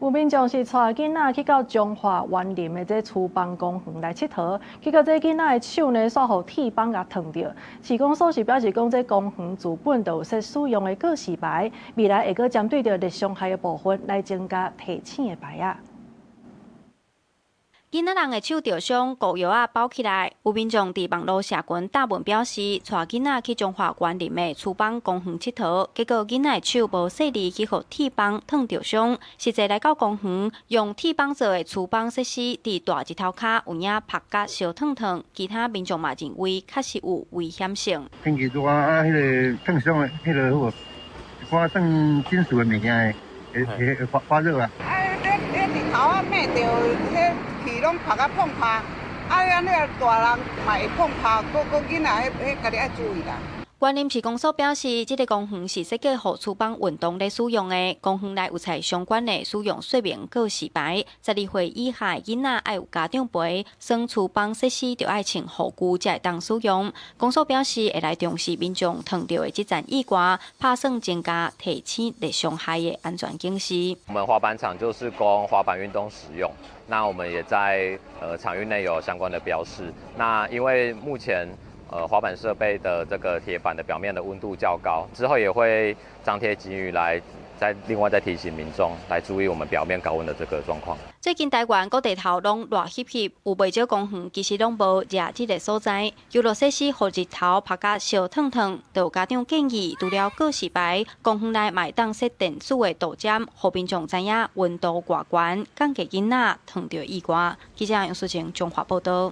有民眾是帶囡仔去到彰化員林的這廚房公園來𨑨迌，結果這囡仔的手呢，煞予鐵枋共燙著。市公所是表示講，這公園自本就有設使用的告示牌，未來會閣針對著熱傷害的部分來增加提醒的牌仔。囡仔人的手著傷，膏藥仔包起來。有民眾佇網路社群貼文表示，帶囡仔去彰化員林的廚房公園𨑨迌，結果囡仔的手無細膩去予鐵枋燙著傷。實際來到公園，用鐵枋做的廚房設施，佇大日頭跤有影曝甲燒燙燙。其他民眾嘛認為確實有危險性。天氣熱啊，彼個燙傷的，彼個好無？一寡算金屬的物件會會會發發熱啊。啊，你你日頭啊，焖著，彼氣攏曝甲碰拍，啊，按呢大人嘛會碰拍，閣閣囡仔彼彼家己愛注意啦。員林市公所表示，這個公園是設計予廚房運動咧使用的。公園內有採相關的使用說明告示牌。12歲以下囡仔愛有家長陪，耍廚房設施著愛穿護具才會當使用。公所表示會來重視民眾燙著的這層意外，拍算增加提醒熱傷害的安全警示。我們滑板場就是供滑板運動使用，那我們也在場域內有相關的標示。那因為目前滑板設備的這個鐵板的表面的溫度較高，之後也會張貼警語來再另外再提醒民眾來注意我們表面高溫的這個狀況。最近台灣各地頭攏熱翕翕，有袂少公園其實攏無熱這個所在，遊樂設施予日頭曝甲燒燙燙，就有家長建議，除了告示牌，公園內嘛會當設電子的度針，予民眾知影溫度偌懸，降低囡仔燙著意外。記者楊淑晴彰化報道。